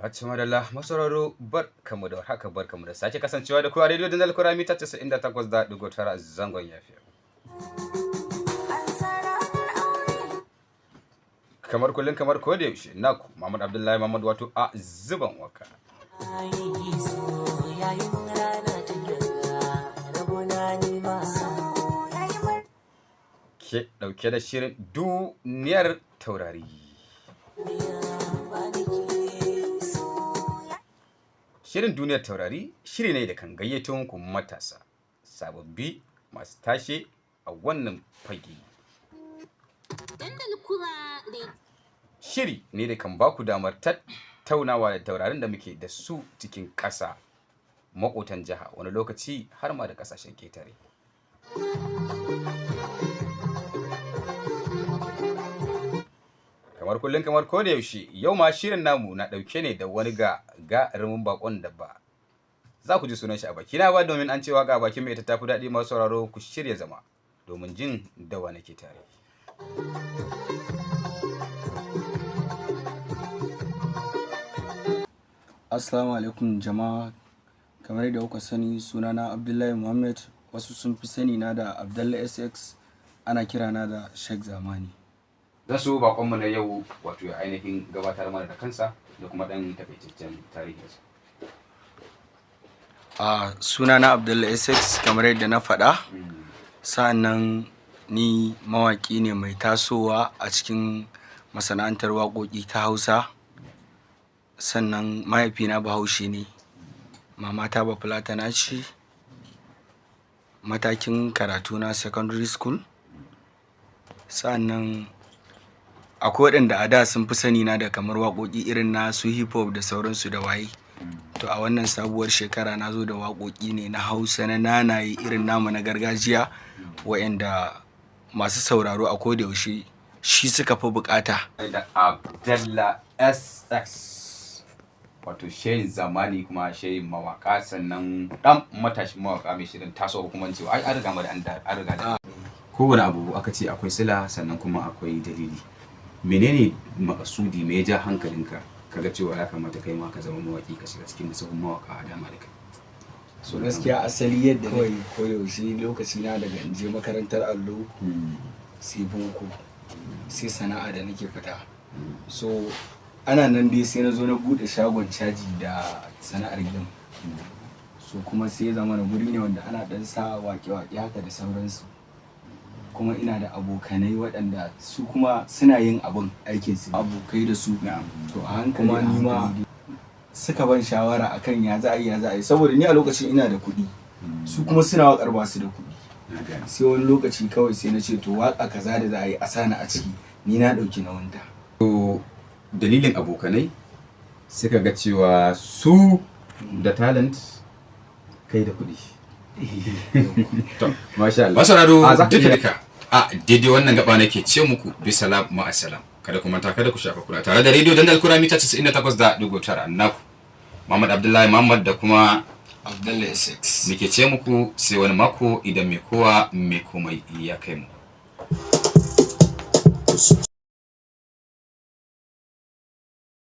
Hacci madalla masauraro, barkamu da warhaka, barkamu da sake kasancewa da ku a rediyo Dandal Kura mita 98.9 zangon yafiya. Kamar kullum, kamar ko da yaushe, naku Muhammad Abdullahi Muhammad, wato a zuban waka. Yayin rana ta rabona nima. Ke dauke da shirin Duniyar Taurari. Shirin Duniyar Taurari shiri ne da kan gayyato muku matasa sababbi masu tashe a wannan fage. Dandal Kura da Shiri ne da kan baku damar tattaunawa da taurarin da muke da su cikin ƙasa, maƙotan jiha, wani lokaci har ma da ƙasashen ƙetare. Kamar kullum, kamar ko da yaushe, yau ma shirin namu na ɗauke ne da wani ga gagarumin bakon da ba za ku ji sunan shi a bakina ba, domin an ce waka bakin mai ita tafi daɗi. Masu sauraro, ku shirya zama domin jin da wa nake tare. Assalamu alaikum jama'a, kamar yadda kuka sani, sunana Abdullahi Muhammad, wasu sun fi sani na da Abdullahi SX, ana kirana da Sheikh Zamani. Zan so bakonmu na yau, wato ya ainihin gabatar mana da kansa da kuma ɗan takaitaccen tarihinsa. A sunana Abdullahi SX kamar yadda na faɗa, sa'annan ni mawaƙi ne mai tasowa a cikin masana'antar waƙoƙi ta Hausa. Sannan mahaifina Bahaushe ne, mamata Bafulatana ce. Matakin karatuna secondary school. Sa'annan akwai waɗanda a da sun fi sani na da kamar waƙoƙi irin na su hip hop da sauransu da waye. To, a wannan sabuwar shekara na zo da waƙoƙi ne na Hausa na nanaye irin namu na gargajiya, waƴanda masu sauraro a koda yaushe shi suka fi buƙata. Da Abdallah SX, wato Shehin Zamani kuma shehin mawaka, sannan dan matashin mawaka mai shirin tasowa, kuma cewa ai an riga ma da an riga da kowane abu aka ce akwai sila, sannan kuma akwai dalili. Menene makasudi, me ya ja hankalinka kaga cewa ya kamata kai ma ka zama mawaki, ka shiga cikin sahun mawaka a dama da kai? So gaskiya asali yadda kawai koyaushe lokaci na daga in je makarantar allo sai boko sai sana'a da nake fita. So ana nan dai sai na zo na buɗe shagon caji da sana'ar game. So kuma sai ya zama na guri ne wanda ana ɗan sa waƙe-waƙe haka da sauransu. Kuma ina da abokanai waɗanda su kuma suna yin abun aikin su, abokai da su. To, a hankali a ni ma suka ban shawara akan ya za a yi, ya za a yi, saboda ni a lokacin ina da kuɗi, su kuma suna waƙar ba su da kuɗi. Sai wani lokaci kawai sai na ce, to, waƙa kaza da za a yi, a sani a ciki, ni na ɗauki nauyinta. To, dalilin abokanai suka ga cewa su da talent, kai da kuɗi. To, masha Allah. Masauraro, A, za ka duka iya- duka a daidai wannan gaba nake ce muku bisalam, ma'asalam. Kada ku manta, kada ku shafa, kura tare da rediyo Dandal Kura mita 98.9, naku Muhammad Abdullahi Muhammad da kuma Abdullahi SX. muke ce muku sai wani mako idan mai kowa mai komai ya kai mu. Ku